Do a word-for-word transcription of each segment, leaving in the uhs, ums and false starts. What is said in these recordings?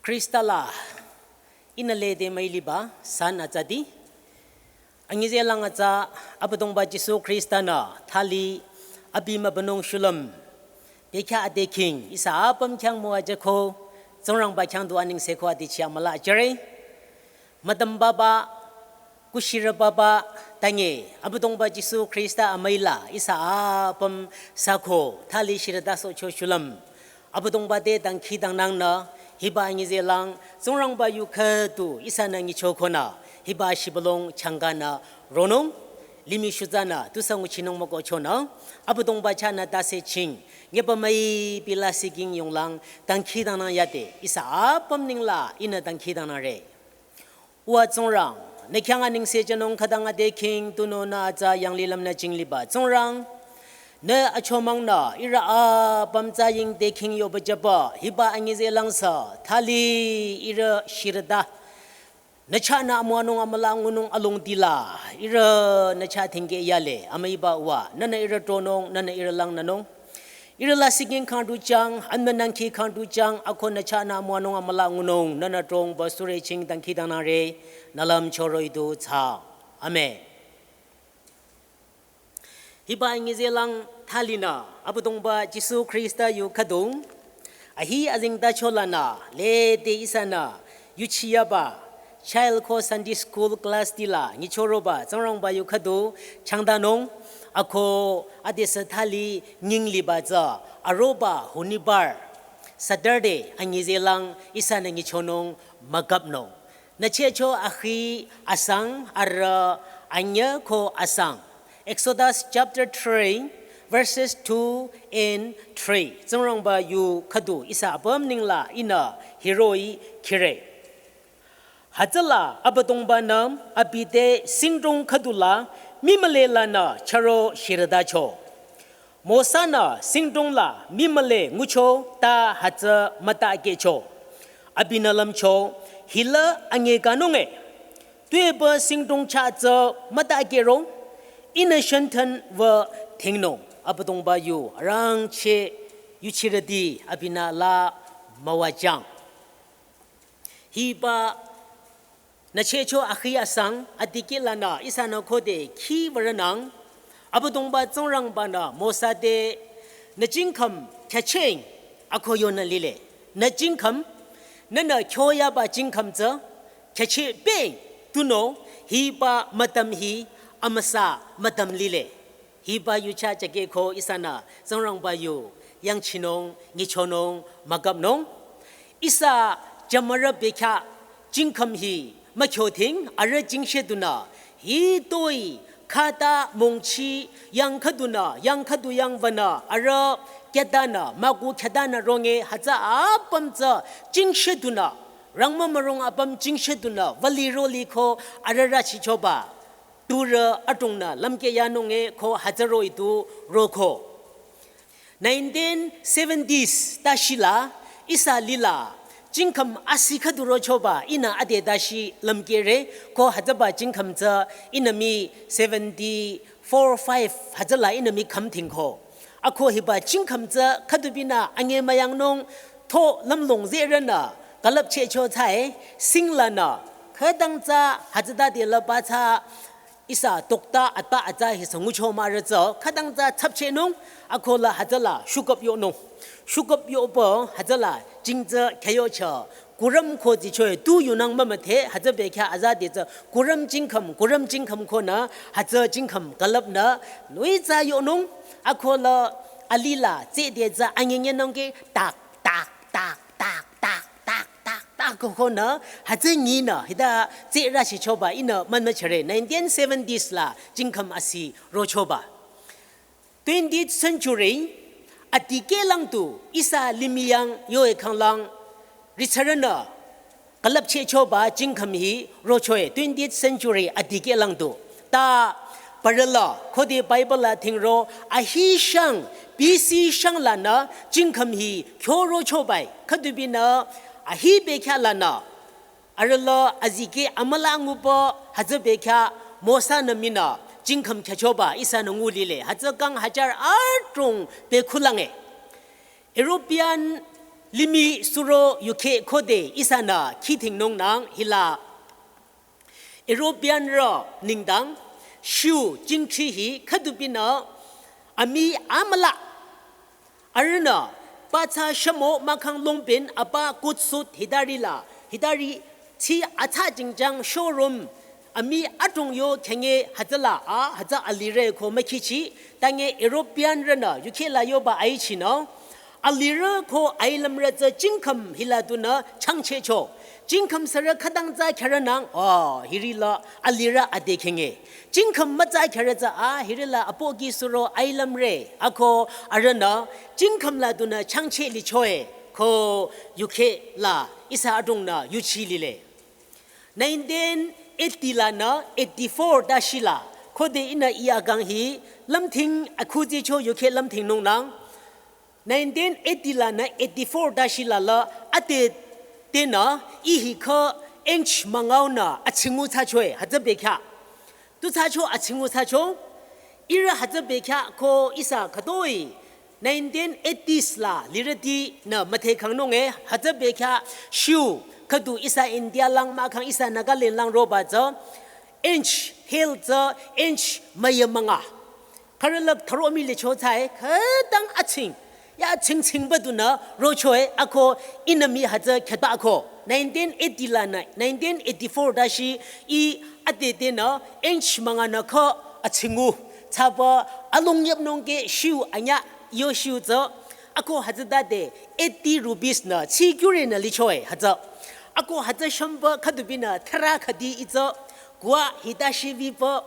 Khrista la ihnü lede müiliba san atsati. Angize lang atsa Abüdongba Jisu Khrista-nü thali abi mübünung shulüm. Bekhyah ade king ihsa apüm khyang müwajüko, Tsingrangba khyang du anengse ko ade chia müla jüre. Mütüm baba, kushirü baba, tange, Abüdongba Jisu Khrista amüila ihsa apüm sako, thali shirüdasohcho shulüm. Abüdongba te dangkhidangnangnü, hiba angize lang, Tsingrangba yu khüdu ihsanü nyichokonü, hiba shibülung changkanü ronung, limih shutsanü, tusü nguchinung mükohchonü, Abüdongba chahnü tase ching, nyepa müipi lasih king yonglang, dangkhidangnang yade, ihsa apüm nengla, ihnü dangkhidangnangre. Uwa Tsingrang, nü khyang anengse jünung khütang ade king tunüo nü atsa yanglilüm nü jingliba Tsingrang. Nü achomangnü ihrü apüm tsa ying te king yoba jüba, hiba angize lang sü, thali ihrü shirüda. Nü chahnü amüwanung amüla ngunung alongdi la, ihrü nü chah thingke yale, amüiba uwa, nünü ihrü tronung, nünü ihrü langnünung. Ihrü lasih king khang du chang, anmü nangkhi khang du chang, ako nü chahnü amüwanung amüla ngunung, nünü trongba sürü ching dangkhidangnangre, nü lümcho roh-i du tsa. Amen. Hiba angize lang thalinü, Abüdongba Jisu Khrista yu khüdu, ahi azengtacho lanü, lede ihsanü, yuchiyaba, child ko Sunday school class ti la, nyichoroba, Tsingrangba yu khüdu, changdanung, ako adesü thali nyingliba tsü, aroba honibar, Saturday, angize lang, ihsanü nyichonung, müküpnung. Nü chehcho akhi asang, arüh anyüh ko asang. Exodus chapter three, verses two and three. Tsingrangba yu khüdu ihsa apüm nengla ihnü hiroh-i khire. Hütsüla Abüdongba-nü abi te singdong khüdula mii müle lanü chüro shirüdacho. Mosa-nü singdong la mii müle ngucho ta hütsü müta kehcho. Abinü lümcho, hila ange kanunge. Tuepü singdong chah tsü müta kehro, ihnü shenthen wü thingnung. Abüdongba yu arangcheh yuchirüti abinü la müwajüng. Hiba nü chehcho akhi asang adikeh lanü ihsanü khode khi würonang, Abüdongba Tsingrangba-nü Mosa te nü jingkhüm khyacheng ako yonü lile. Nü jingkhüm, nünü kyoyaba jingkhüm tsü khyacheh peng tunüo hiba mütüm hi amüsa mütüm lile. Hiba yu chah jakeh ko ihsanü Tsingrangba yu yangchinung, nyichonung, müküpnung. Ihsa jümürü bekhyah jingkhüm hi mükyothing arüh jingshe dunü. Hitoi khata mongchi yang khüdunü, yang khüdu yang wünü arüh kyatanü, müku kyatanü ronge hütsü apüm tsü jingshe dunü. Rangmü mürong apüm jingshe dunü, wüli roli ko arüh rüchichoba. Turü atungnü lümkeh yanunge ko hütsü roh-i du roko. Nineteen seventies tashila ihsa lila jingkhüm asih khüdu rochoba ihnü ade tashi lümkehre ko hütsüba jingkhüm tsü ihnü mii seventy-four five hütsüla ihnü mii khümthingko. Ako hiba jingkhüm tsü khüdubinü ange müyangnung to lümlong zehrenü külüpchehcho thsae singlanü khütang tsü hütsütade lüpba tsü ihsa tokta atpa atsa hi sü ngucho mürü tsü khütang tsü tsapchehnung, ako la hütsüla shuküp yonung. Shuküp yopü hütsüla jing tsü khyüyocheh kurüm ko zichoe tu yunang mümüdhe hütsü bekhyah azade tsü kurüm jingkhüm, kurüm jingkhüm konü hütsü jingkhüm külüpnü nui tsü yonung, ako la alila tsehde tsü angengenung ke tak tak tak tak tak tak tak tak ko konü hütsü nyinü hita tseh rüchichoba ihnü mümüchehre. Nineteen seventies la jingkhüm asih rochoba. Twentieth century adikeh lang tu ihsa limih yang yoe khanglang ritsarünü külüpchehchoba jingkhüm hi rochoe twentieth century adikeh lang tu. Ta parü la khode Bible la thingro ahi shang B C shang lanü jingkhüm hi kyo rochobae khüdubinü ahi bekhyah lanü arüh la azikeh amüla ngupü hütsü bekhyah Mosa-nü minü jingkhüm khyüchoba ihsanü ngu lile. Hütsü kang hajar adrong bekhulange. European Limih suro yukheh khode ihsanü khidhingnungnang hila European rü nengdang shu jingthri hi khüdubinü amii amüla arühnü pathsa shamo mahkhang longpin apa kutsut hitari la hitari thi atsa jingjang showroom amii adrong yo khyange hütsüla a hütsü alirü ko mükhichi tange European rünü yukheh la yoba aichinü alirü ko ailümrü tsü jingkhüm hila dunü changchehcho. Jingkhüm sürü khütang tsü khyarünang, oh, hiri la alirü ade khyange. Jingkhüm mütsa khyarü tsü a hiri la apoki suro ailümrü ako arühnü jingkhüm la dunü changcheh lichoe ko yukheh la ihsa adrongnü yuchi lile. Nineteen eighty lanü eighty-four tashi la khode ihnü iya kang hi lümthing akhuzicho yukheh lümthingnungnang. Nineteen eighty lanü eighty-four tashi la la ate tenü ihi kha inch müngaunü achingu thsachoe hütsü bekhyah. Tu thsacho achingu thsacho. Ihrü hütsü bekhyah ko ihsa khütoi nineteen eighties la lirütinü müthekhangnunge hütsü bekhyah shu khüdu ihsa India lang mahkhang ihsa Nagaland lang roba tsü inch heel tsü inch müyü münga. Khürülüp thüro mii licho thsae khütang aching. Ya chingchingba dunü rochoe ako ihnü mii hütsü khyatba ako. Nineteen eighty lanü nineteen eighty-four tashi i ate tenü inch münganü kha achingu. Thsaba alongyüpnung ke shu anyüh yo shu tsü. Ako hütsütade eighty rupees nü chi kyurenü lichoe hütsü. Ako hütsü shamba khüdubinü thüra khüdi itsü. Kuwa hitashi vipa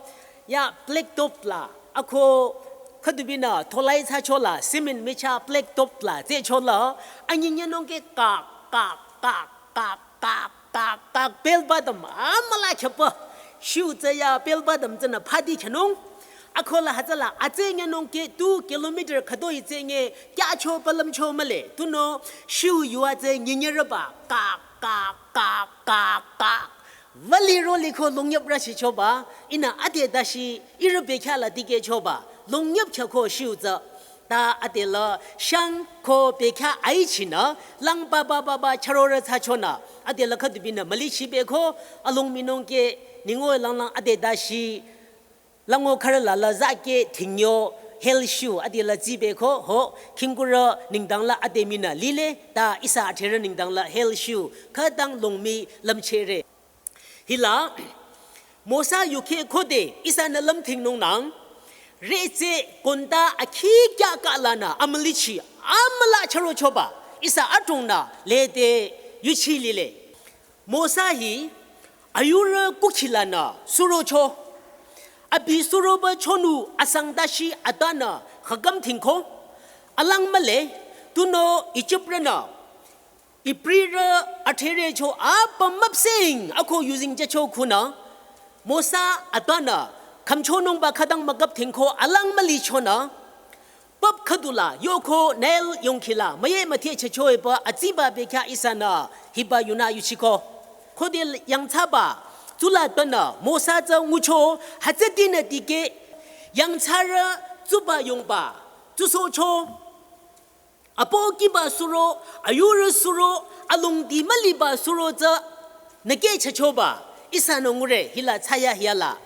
ya black top la. Ako khüdubinü tholai thsacho la cement micha black top la tsehcho la anyinyenung ke kak kak kak kak kak kak kak bell bottom amüla khyapa. Shu tsü ya bell bottom tsünü phadi khyanung. Ako la hütsüla atsenyenung ke two kilometer khütoi tsenge kyacho palümcho mühle. Tunüo shu yuva tsü nyinyerüba kak kak kak kak kak. Vali roli ko longyüp rüshichoba, ihnü ate tashi ihrü bekhyah la dikehchoba, longyüp khyako shu tsü. Ta ate la shang ko bekhyah aichinü, lang ba ba ba ba chürorü thsachonü, ate la khüdubinü mülichi beko, along minung ke, ningo lang lang ate tashi, lango khürü la la zake thingyo, heel shu, ate la zi beko, ho, khingkurü nengdang la ate minü lile, ta ihsa atherü nengdang la heel shu, khütang longmi lümchehre. Hila, Mosa yukheh khode ihsanü lümthingnungnang, retse konta akhi kya ka lanü amülichi, amüla chürochoba, ihsa adrongnü lede yuchi lile. Mosa hi, ayurü kukhi lanü surocho. Abi suroba chonu asang tashi atanü khakam thingko. Alang mühle, tunüo Egyptrünü Ibrirü atherücho apüm müpsing ako using jücho khunü, Mosa atanü, khümchonungba khütang mükap thingko alang mülichonü, pap khüdula yoko Nile yongkhila müye müthe chüchoeba atsiba bekhyah ihsanü, hiba yunü yuchiko. Khode yangthsaba, tsula tanü, Mosa tsü ngucho, hütsütinü dikeh, yangthsarü tsuba yongba, tsusocho, apokiba suro, ayurü suro, alongdi müliba suro tsü, nükeh chüchoba, ihsanü ngure hila thsaya hiala.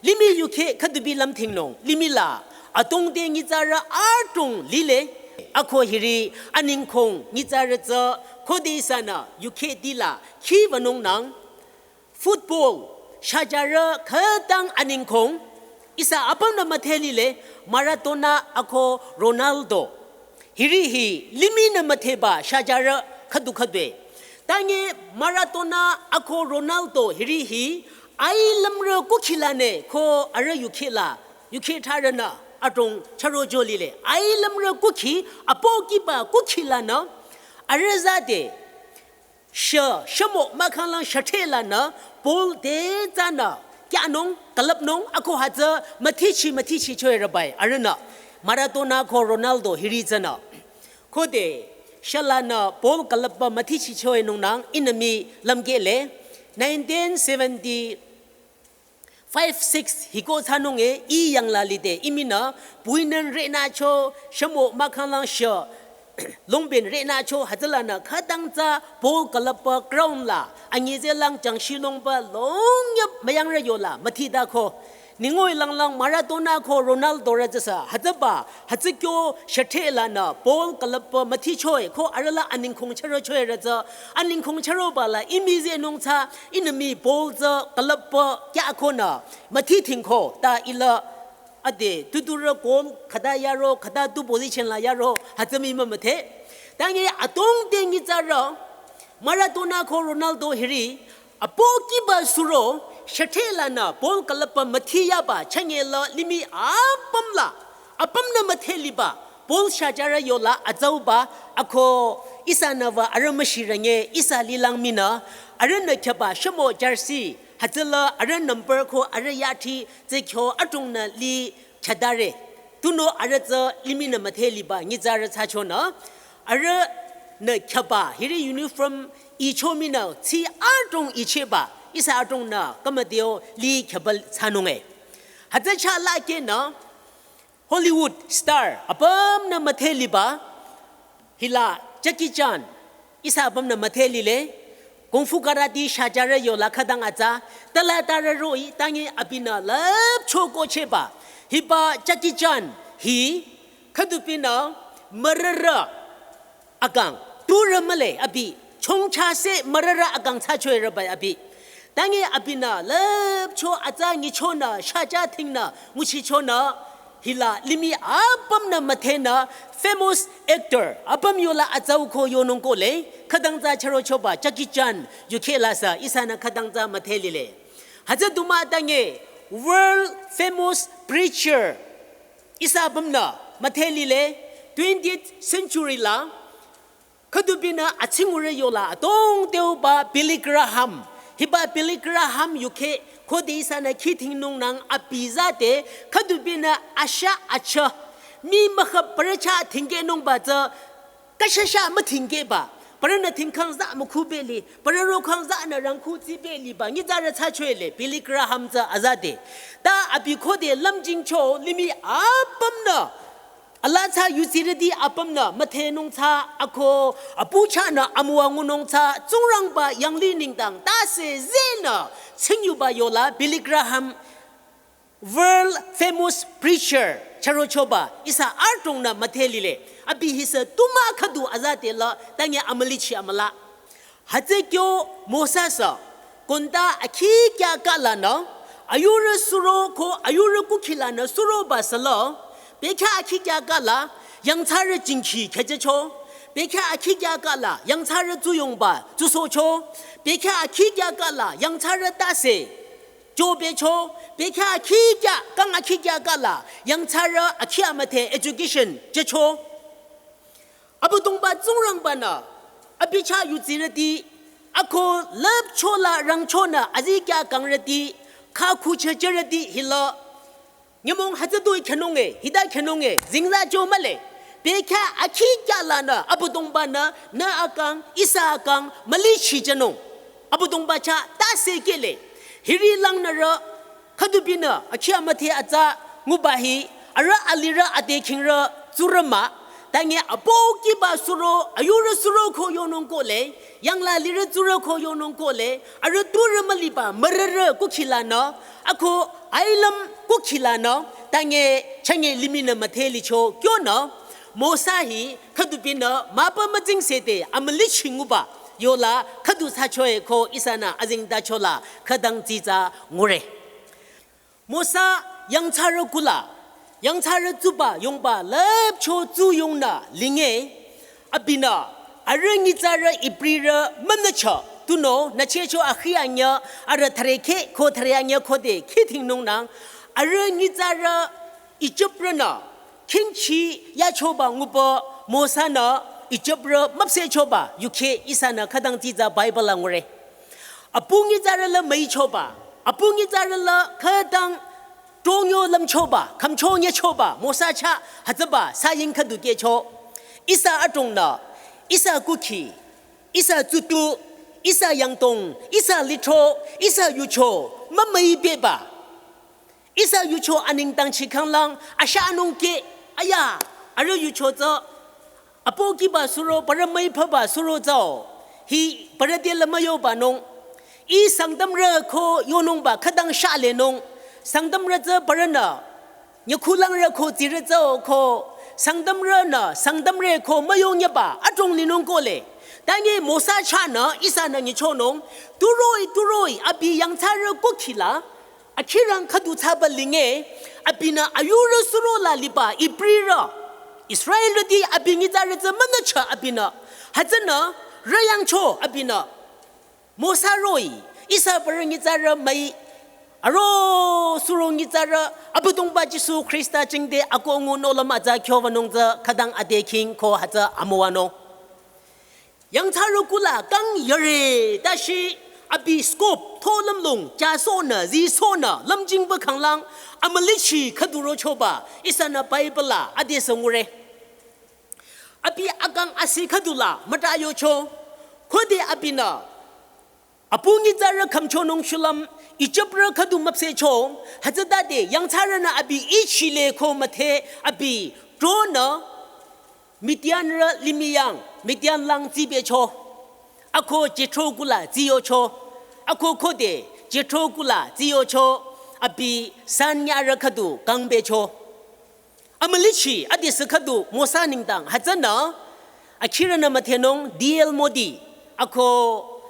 Limih yukheh khüdubi lümthingnung, limih la, atongde nyitsarü adrong lile, ako hiri, aningkhong nyitsarü tsü, khode ihsanü, yukheh dila, khivanungnang, Football, shajarü khütang aningkhong, ihsa apümnü müdhe lile, Maradona ako Ronaldo. Hiri hi limihnü müdheba shajarü khüdu khüdue. Tange Maradona ako Ronaldo hiri hi ailümrü kukhila ne ko arüh yukhila, yukhitharünü adrong chürojo lile. Ailümrü kukhi, apokiba kukhila nü, arüh zade, shü, shümo mahkhanglang shüthe lanü, ball te tsünü, kyanung, külüpnung, ako hütsü, müthichi, müthichi choe rübai, arühnü, Maradona ko Ronaldo hiri tsünü. Khode, shülanü, ball külüpba müthichi choe nungnang, ihnü mii lümkehle, nineteen seventy, five six hiko thsanunge i yangla lide iminü puinün renacho shümo mahkhanglang shü Longben renacho hütsülanü khütang tsü Paul külüpba ground la anyüzehlang jangshilongba longyap müyangrü yola müthidako. Ningoi langlang Maradona ko Ronaldo rü tsüsü hütsüba hütsükyo shüthelanü Paul külüpba müthichoe ko arühla aningkong chürochoe rü tsü aningkong chüroba la imizehnung tsü ihnü mii Paul tsü külüpba kyakonü müthithingko ta ila ade tuturü goal khüta yaro khüta tu position la yaro hütsümi mümüdhe. Tangi atongte nyitsarü Maradona ko Ronaldo hiri apokiba suro shüthelanü Paul külüpba müthiyaba changela limih apüm la apümnü müdhe liba Paul shajarü yola atsauba ako ihsanü wü arüh müshirünge ihsa lilang mii nü arühnü khyaba shümo jersey hütsüla arüh number ko arüh yathi tsü kyo adrongnü li khütare. Tunüo arüh tsü limih nü müdhe liba nyitsarü thsachonü arühnü khyaba hiri uniform icho mii nü tsü adrong icheba ihsa adrongnü kümüdeo li khyaba thsanunge. Hütsü chah lakehnü Hollywood star apümnü müdhe liba hila Jackie Chan ihsa apümnü müdhe lile. Kung fu karate shajarü yola khütang atsa tala tarü roh-i tangi abinü lüpcho kohcheba hiba Jackie Chan hi khüdupinü mürürü akang turü mühle abi chongcha se mürürü akang thsachoe rübai abi. Tangi abinü lüpcho atsa nyichonü shaja thingnü nguchichonü hila limih apümnü müdhenü famous actor apüm yola atsau ko yonung kohle khütang tsü chürochoba Jackie Chan yukhela sü ihsanü khütang tsü müdhe lile. Hütsü du mah tangi world famous preacher ihsa apümnü müdhe lile twentieth century la khüdupinü atsingurü yola atongteuba Billy Graham. Hiba Billy Graham yukhe khode ihsanü khithingnungnang abi zate khüdupinü asha acha mii mükhap parü chah thingkehnungba tsü kashasha müthingkehba. Parünü thingkhang za mükhubeli, parü rokhang zanü rangkhu tsibeliba nyitsarü thsachoele Billy Graham tsü azate. Ta abi khode lümjingcho limih apümnü ala tsü yutsirüti apümnü müdhenung tsü ako apu chahnü amüwa ngunung tsü Tsingrangba yanglih nengdang tase zehnü tsingyuba yola Billy Graham world famous preacher chürochoba ihsa adrongnü müdhe lile. Abi hisü tu mah khüdu azate la tangi amülichi amüla. Hütsü kyo Mosa sü konta akhi kya kalanü ayurü suro ko ayurü kukhilanü suroba süla bekhyah akhi kya kala yangthsarü jingkhi khyüjücho. Bekhyah akhi kya kala yangthsarü tsuyongba tsusohcho. Bekhyah akhi kya kala yangthsarü tase jobecho. Bekhyah akhi kya kang akhi kya kala yangthsarü akhi amüdhe education jücho. Abüdongba Tsingrangbanü abi chah yutsirüti ako lüpchola rangchonü azikyah kangrüti khakhu chüchürüti hila nyümong hütsütoi khünunge hita khünunge zingzacho mühle. Bekhyah akhi kya lanü Abüdongbanü nü akang ihsa akang mülichijünung Abüdongba chah tase kehle. Hiri langnürü khüdupinü akhi amüdhe atsa nguba hi arüh alirü ade khingrü tsurü mah. Tangi apokiba suro ayurü suro ko yonung kohle yangla lirü tsurü ko yonung kohle arüh turü müliba mürürü kukhilanü ako ailüm kukhilanü tangi changi limihnü müdhe licho kyonü Mosa hi khüdupinü mapa müjing sede amülichi nguba yola khüdu thsachoe ko ihsanü azengtachola khütang tsitsa ngure. Mosa yangthsarü kula yangthsarü tsuba yongba lüpcho tsuyongnü linge abinü arüh nyitsarü Ibrirü mümnücho tunüo nüchehcho akhi anyüh arüh thürekheh ko thüre anyüh khode khithingnungnang arüh nyitsarü Ijiprünü khingchi yachoba nguba Mosanü Ijiprü müpsehchoba yukheh ihsanü khütang tsitsa Bible la ngure. Apu nyitsarü la müichoba apu nyitsarü la khütang tronyo lümchoba khümcho nyechoba Mosa chah hütsüba saying khüdu kehcho. Ihsa adrongnü ihsa kukhi ihsa tsutu ihsa yangdong ihsa lithro ihsa yucho mümüibeba ihsa yucho anengdang chikhanglang asha anungkeh aya arüh yucho tsü Apo kiba suro, parü müiphaba suro tsüo. Hi parü te lümüyoba nung. I Sangtamrü ko yonungba khütang shale nung. Sangtamrü tsü parünü. Nyükhulangrü ko tsirü tsüo ko. Sangtamrünü, Sangtamrü ko müyongyaba, adrong linung kohle. Tangi Mosa chahnü, ihsanü nyichonung. Turoi, turoi, abi yangthsarü kukhila. Akhirang khüdu thsaba linge, abinü ayurü suro la liba Ibrirü. Israelrüti abi nyitsarü tsü münücha abinü. Hütsünü rüyangcho abinü. Mosa roh-i, ihsa parü nyitsarü müi, aro suro nyitsarü, Abüdongba Jisu Khrista jingte akoh ngunung lüm atsa kyobanung tsü khütang ade king ko hütsü amüwanung. Yangthsarü kuhla kang yare tashi abi scope tho lümlong jasohnü zisohnü lümjingba khanglang amülichi khüdu rochoba ihsanü Bible la adesü ngure. Abi akang asi khüdu la müta yocho. Khode abinü apu nyitsarü khümchonung shulüm Ijiprü khüdu müpsehcho. Hütsütade yangthsarünü abi ichile ko müthe abi tronü Midianrü limih yang, Midian lang tsibecho. Ako Jethro kuhla tsiyocho. Ako khode Jethro kuhla tsiyocho. Abi sanyarü khüdu kangbecho. Amülichi adesü khüdu Mosa nengdang hütsünü. Akhirünü müthenung D L Moody. Ako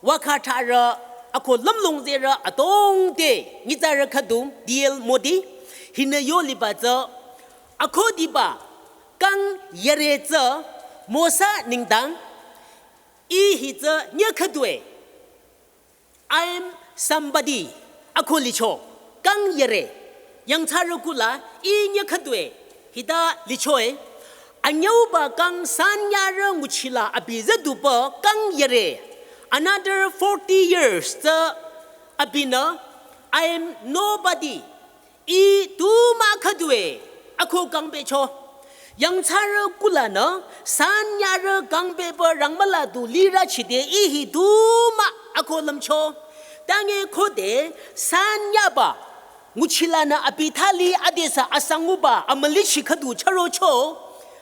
waka tharü, ako lümlong zerü adrong te nyitsarü khüdu D L Moody. Hinü yo liba tsü, ako diba kang yare tsü Mosa nengdang, ih hi tsü nyü khüdue. I am somebody. Ako licho. Kang yare. Yangthsarü kuhla ih nyü khüdue. Hita lichoe. Anyüuba kang sanyarü nguchila abi züduba kang yare. Another forty years tsü abinü I am nobody. Ih tu mah khüdue, ako kangbecho. Yangthsarü kuhlanü sanyarü kangbeba rangmüla du lirü chide ih hi tu mah ako lümcho. Tangi khode sanyaba nguchilanü abi thali adesü asang nguba amülichi khüdu chürocho.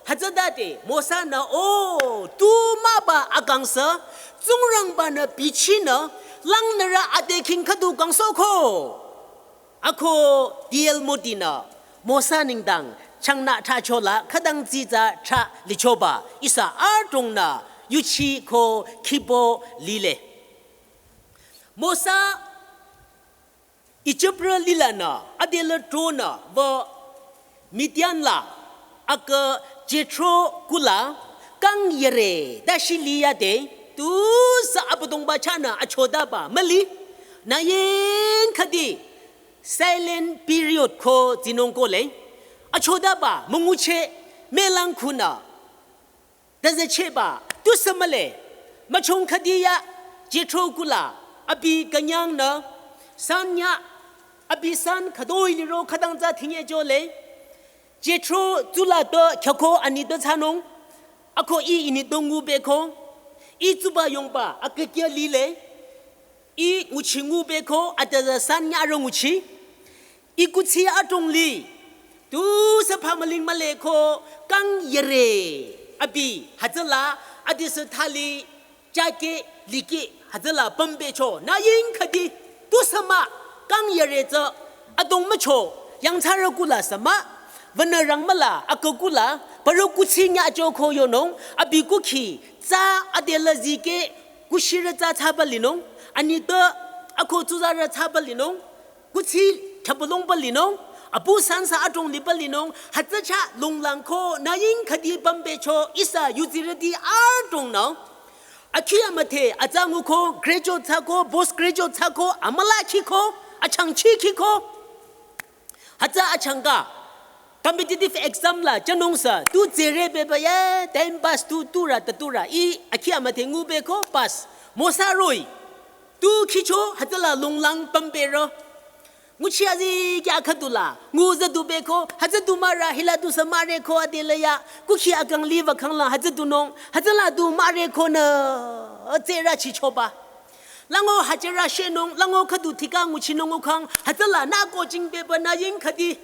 Hütsütade Mosa-nü o tu mahba akangsa Tsingrangba-nü bichinü langnürü ade king khüdu kangsohko. Ako D L Moody-nü Mosa nengdang changnü thrachola khütang dsitsa thra lichoba ihsa adrongnü yuchi ko khibo lile. Mosa Ijiprü lilanü adelü tronü wü Midian la akü Jethro kuhla kang yare dashi liyade tusü Abüdongba chahnü achotaba müli. Nü ying khüdi silent period ko tsinung kohle. Achotaba müngucheh melang khunü. Dazachehba tusü mühle. Müchong khüdi ya Jethro kuhla abi künyangnü sanya abi san khütoi liro khütang tsü thingye jole. Jethro tsula to khyako ani to thsanung. Ako ih ini to ngubeko. Ih tsuba yongba akükya lile. Ih nguchi ngubeko, adaza sanyarü nguchi. Ih kuthsi adrong li. Tusü phamüling mühle ko kang yare. Abi hütsüla adesü thali jake like hütsüla pümbecho. Nü ying khüdi tusü mah kang yare tsü adrong mücho. Yangthsarü kuhla sü mah. Wünü rangmüla akü kuhla parü kuthsi nyacho ko yonung. Abi kukhi tsü adelü zike kushirü tsü thsaba linung. Ani to ako tsuzarü thsaba linung. Kuthsi khyapülongba linung. Apu sansa adrong liba linung. Hütsü chah longlang ko nü ying khüdi pümbecho ihsa yudsirüti adrongnü. Akhi amüdhe atsa nguko, graduate thsako, post graduate thsako, amüla khiko, achangchi khiko. Hütsü achangka competitive exam la jünungsa tu tsere beba ya time pass tu turü ta turü ih akhi amüdhe ngubeko pass. Mosa roh-i tu khicho hütsüla longlang pümbero. Nguchi azikyah khüdula ngu züdubeko hütsü du mahrü hila tusü mahreko adelü ya kukhi akang liba khanglang hütsü dunung hütsüla du mahrekonü tsera chichoba. Lango hütsüra shenung, lango khüdu thika nguchinung ukhang, hütsüla nü ko jingbebanü ying khüdi.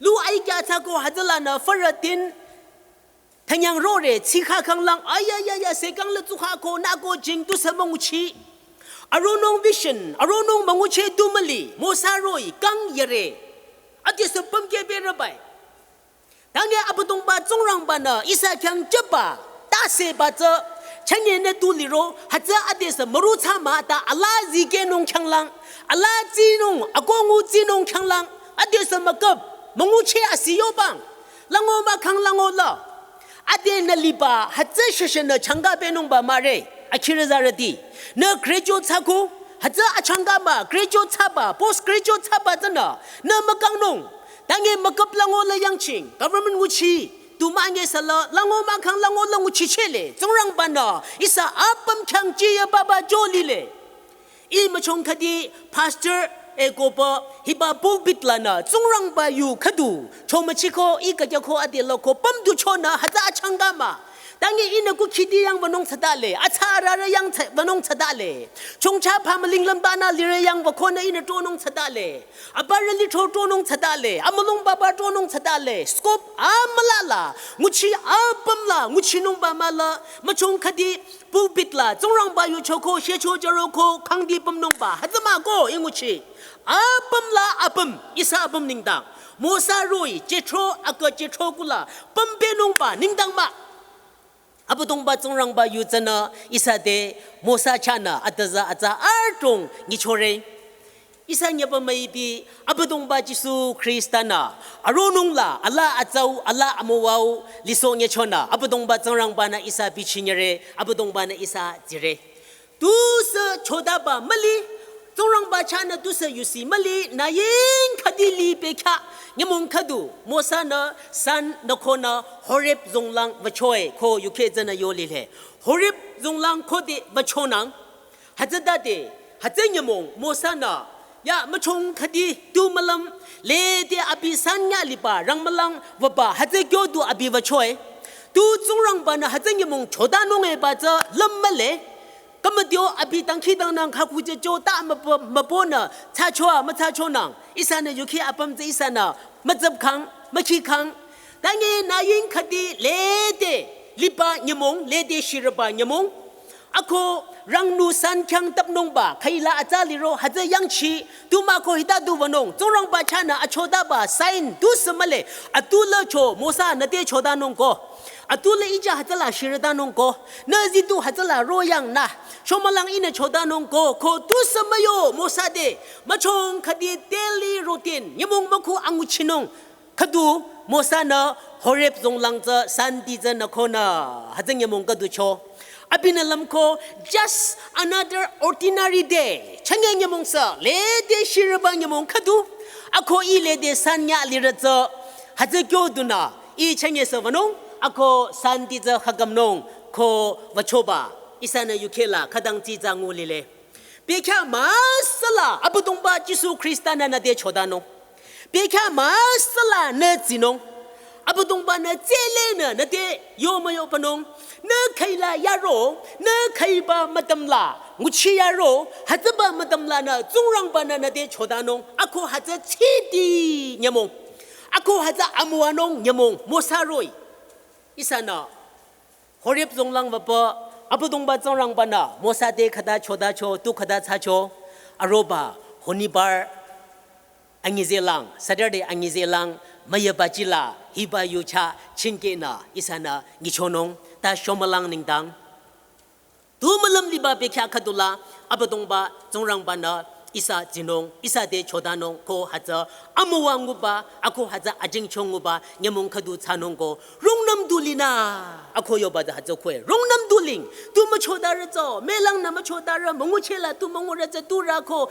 Lu aikya thsako hütsülanü fürütin Künyang rore, tsikha kanglang, ayayaya, sekang le tsukha ko, nako jing tusü münguchi. Aronung vision, aronung münguchi tu müli, Mosa roh-i, kang yere. Adesü pümkeh bere bai. Tange Abüdongba Tsingrangba-nü ihsa khyang jüba, tase ba tsü, chünye nü tu liro, hütsü adesü müru tsü mah ta alaa zikehnung khyanglang, alaa tsinung, akongu tsinung khyanglang, adesü müküp, münguchi asi yobang, lango mahkhang lango la. Ade nü liba, hütsü sheshe nü changa benungba mahre, akhirü zarüti. Nü graduate thsako, hütsü achanga mah, graduate thsaba, post graduate thsaba tsünü, nü mükangnung. Tange müküp lango la yangching, government nguchi, tu mah nge sala, lango mahkhang lango la nguchichele, Tsingrangba-nü, ihsa apüm khyang chiya baba jolile. Ih müchong khüdi pastor e koba, hiba pulpit lanü, Tsingrangba yu khüdu, chomüchiko, ih kakyako ade la ko pümdu chonü, hütsü achanga mah. Tange ihnü kukhidi yang wünung thsadale, atsa ararü yang thsa-, wünung thsadale. Chongcha phamüling lümbanü lire yang wükonü ihnü tronung thsadale. Aparü li tro tronung thsadale, amülung baba tronung thsadale. Scope amüla la, nguchi apüm la, nguchinungba mah la, müchong khüdi pulpit la, Tsingrangba yu choko, shecho jaroko, kangdi pümnungba, hütsü mah ko, ih nguchi. Apüm la apüm, ihsa apüm nengdang. Mosa roh-i, Jethro, aka Jethro kula, pümbenungba, nengdang mah. Abüdongba Tsingrangba yu tsünü, ihsa te, Mosa chahnü, ataza atsa artung, nyichore. Ihsa nyeba müipi, Abüdongba Jisu Khrista-nü, aronung la, alaa atsau, alaa amüwau, liso nyechonü, Abüdongba Tsingrangba-nü ihsa bichinyere, Abüdongba-nü ihsa tsire. Tusü chodaba müli, Tsingrangba chahnü tusü yusi müli, nü ying khüdi li pekha, nyümong khüdu, Mosa-nü, san nü konü, Horeb zonglang wüchoe, ko yukheh tsünü yolile. Horeb zonglang khode wüchonang, hütsütade, hütsü nyümong, Mosa-nü, ya müchong khüdi, tu mülüm, lede abi san nya liba, rang mülang, wüba, hütsü kyo du abi wüchoe. Tu Tsingrangba-nü, hütsü nyümong, chodanung e ba tsü, lüm mühle. Kamadio abi dangkhidangnang khaku je cho ta müpo, müponü, thsachoa, müthsachonang. Ihsanü yukheh apüm tsü ihsanü, mütsüpkhang, mükhikhang. Tange nü ying khüdi lede, liba nyümong, lede shirüba nyümong. Ako rangnu san khyang tapnungba, khüila atsa liro, hütsü yangchi, tu mah ko hita du wünung, Tsingrangba chahnü achodaba, sign, tusü mühle, atu la cho, Mosa nü te chodanung ko. Atu la ija hütsüla shirüdanung ko. Nü zitu hütsüla royang nü. Shomülang ihnü chodanung ko. Ko tusü müyo Mosa te. Müchong khüdi daily routine. Nyümong mükhu anguchinung. Khüdu Mosa-nü Horeb zonglang tsü santi tsü nü konü. Hütsü nyümong khüdu cho. Abinü lüm ko just another ordinary day. Chünye nyümong sü. Lede shirüba nyümong khüdu. Ako ih lede san nya lirü tsü. Hütsü kyo dunü. Ih chünye sü wünung, ako santi tsü khakümnung, ko wüchoba, ihsanü yukheh la khütang tsi tsü ngulile. Pekha müsüla, Abüdongba Jisu Khrista-nü nü te chodanung. Pekha müsüla nü tsinung. Abüdongba-nü tsülenü nü te yo müyo pünung. Nü khüila yaro, nü khüiba mütüm la, nguchi yaro, hütsüba mütüm lanü, Tsingrangba-nü nü te chodanung. Ako hütsü tsidi nyümong. Ako hütsü amüwanung nyümong, Mosa roh-i. Ihsanü, Horeb zonglang wüpü, Abüdongba Tsingrangba-nü, Mosa te khüta chodacho, tu khüta thsacho, aroba, honibar, angizelang, Saturday angizelang, müyeba jila, hiba yucha, chingkenü, ihsanü, nyichonung, ta shomülang nengdang. Tu mülüm liba pekha khüdula, Abüdongba, Tsingrangba-nü, ihsa tsinung, ihsa te chodanung, ko hütsü, amüwa nguba, ako hütsü ajingcho nguba, nyümong khüdu thsanung ko, rungnüm dulinü, ako yoba tsü hütsü kwe, rungnüm duling, tu müchodarü tsü, mülangnü müchodarü, münguchela tu müngurü tsü tu rako,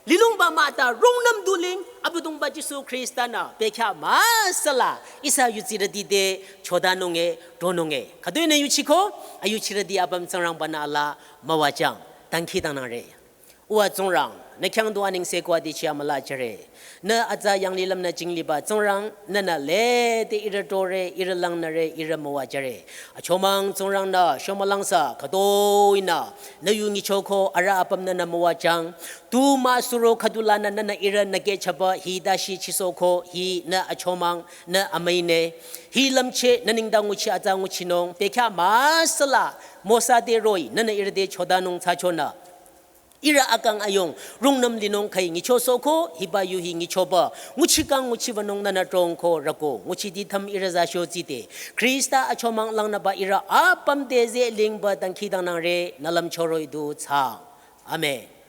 linungba mah ta rungnüm duling, Abüdongba Jisu Khrista-nü, pekha müsüla, ihsa yutsirüti te, chodanung e, tronung e. Khütoinü yuchiko, ayuchirüti apüm Tsingrangba-nü alaa, müwajang, dangkhidangnangre. Uwa Tsingrang, Nü khyang du anengse ko adi chia müla jüre. Nü atsa yanglilüm nü jingliba Tsingrang, nünü lede ihrü tore, ihrü langnüre, ihrü müwajüre. Achomang Tsingrang nü shomülangsa, khütoi nü, nü yu nyichoko, arüh apüm nünü müwajüng. Tu mah suro khüdulanü nünü ihrü nü kechaba, hi dashi chisoko, hi nü achomang, nü amüi ne. Hi lümcheh, nü nengdang nguchi atsa nguchinung, bekhyah müsüla, Mosa te roh-i, nünü ihrü te chodanung thsachonü. Ihrü akang ayung, rungnüm linung khüi nyichosoko, hiba yu hi nyichoba, nguchikang nguchibanung nünü throngko rüko, nguchiti thüm ihrü za shotsi te. Khrista achomang langnüba ihrü apüm te ze lingba dangkhidangnangre, nü lümcho roh-i du thsa. Amen.